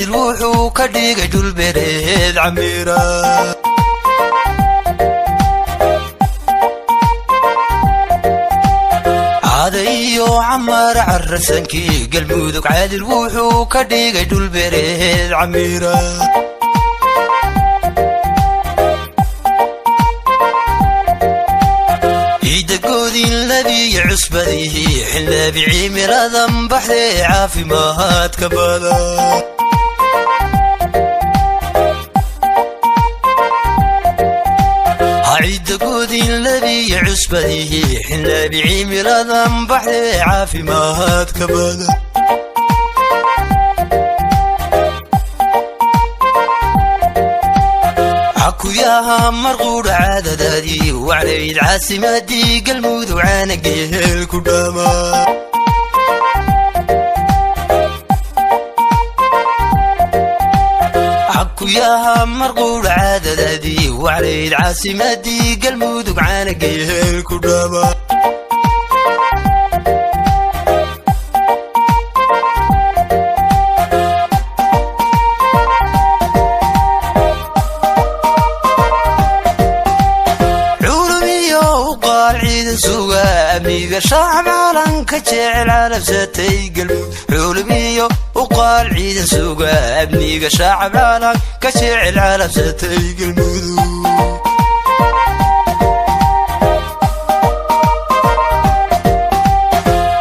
Caadil wuxuu ka dhigay dhulbereed camiira. Caada iyo Camar carasankii Galmudug, Caadil wuxuu ka dhigay dhulbereed camiira. Ciidda goodin labiyo cusbadihii xinlaabi cimiladan baxdee caafimaadka badan. Ciidda goodin labiyo cusbadihii xinlaabi cimiladan baxdee caafimaadka badan. Cakuyaha marquudha caadadaadii wacnayd, caasimadii Galmudug caanageel ku dhama. Cakuyaha marquudha caadadaadii wacnayd, caasimadii Galmudug caanageel ku dhama. Culumiyo uqaal ciidan suga amniga shacab caalanka jecel calabsatay Galmudug. Culumiyo uqaal ciidan suga amniga shacab caalanka jecel calabsatay Galmudug.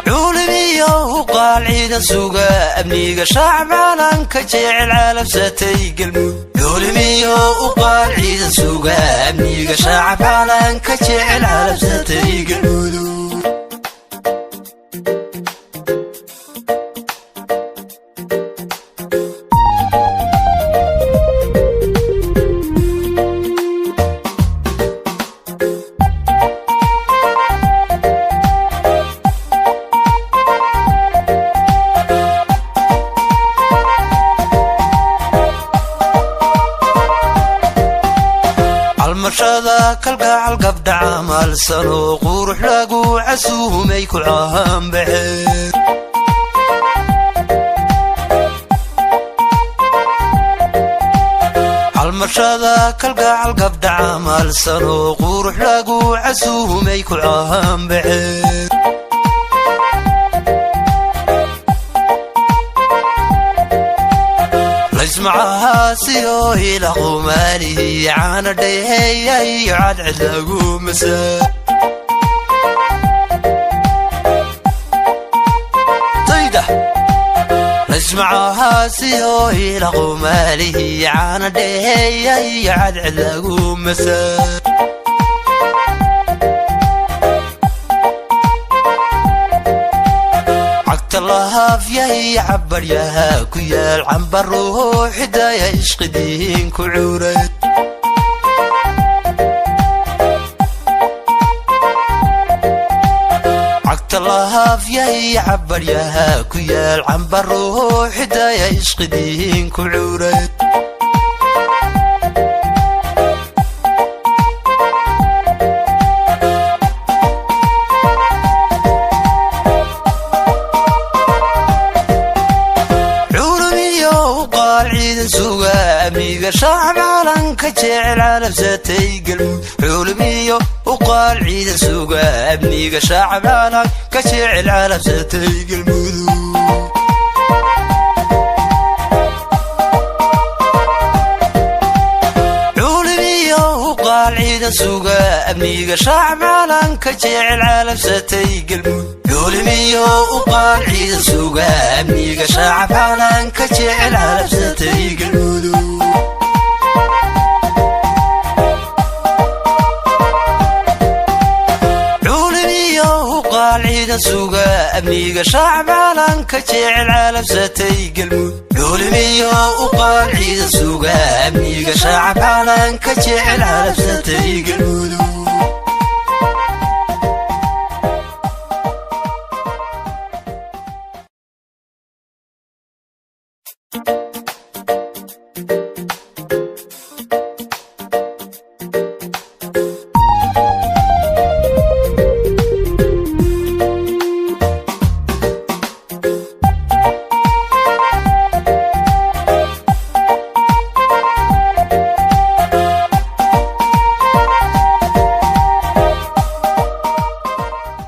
Culumiyo uqaal ciidan suga amniga shacab caalanka jecel calabsatay Galmudug. Culumiyo uqaal ciidan suga amniga shacab caalanka jecel calabsatay Galmudug. Almashada kalgacal gabdha camalsano qurux lagu casuumay ku caanbaxeen. Almashada kalgacal gabdha camalsano qurux lagu casuumay ku caanbaxeen. Laysmacahaasiyo ila qumaalihi caana dheheeya iyo cadcad lagu masaa. Tayda laysmacahaasiyo ila qumaalihi caana dheheeya iyo cadcad lagu masaa. Cagta lahaafyahiyo cabaryaha ku yaal cambaruhu xidaya ishqidiin ku cuuray. Cagta lahaafyahiyo cabaryaha ku yaal cambaruhu xidaya ishqidiin ku cuuray. Culumiyo uqaal ciidan suga amniga shacab caalanka jecel calabsatay Galmudug. Culumiyo uqaal ciidan suga amniga shacab caalanka jecel calabsatay Galmudug. Culumiyo uqaal ciidan suga amniga shacab caalanka jecel calabsatay Galmudug. Culumiyo uqaal ciidan suga amniga shacab caalanka jecel calabsatay Galmudug. Culumiyo uqaal ciidan suga amniga shacab caalanka jecel calabsatay Galmudug. Culumiyo uqaal ciidan suga amniga shacab caalanka jecel calabsatay Galmudug.